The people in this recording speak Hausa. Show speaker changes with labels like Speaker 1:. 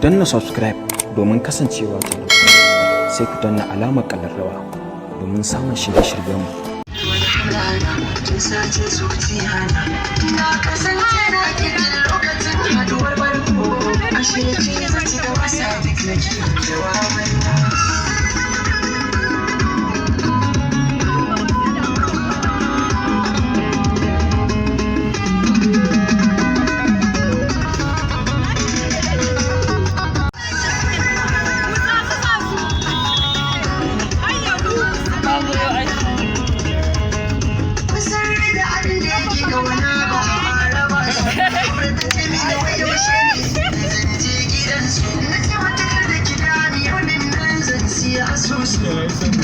Speaker 1: Danna subscribe domin kasancewa tare da mu. Sai ku danna alamar ƙararrawa domin samun shirye-shiryenmu.
Speaker 2: Kin sace zuciya na, na kasance na kiran lokacin haduwar farko, ashe ce zaci da wasa duk nake jawabai na. Kusan da abin da yake kauna ba a raba su. Ta ce mini wai yaushe ne zan je gidansu. Na ce mata kar da ki dami, yau din nan zan siya asusu.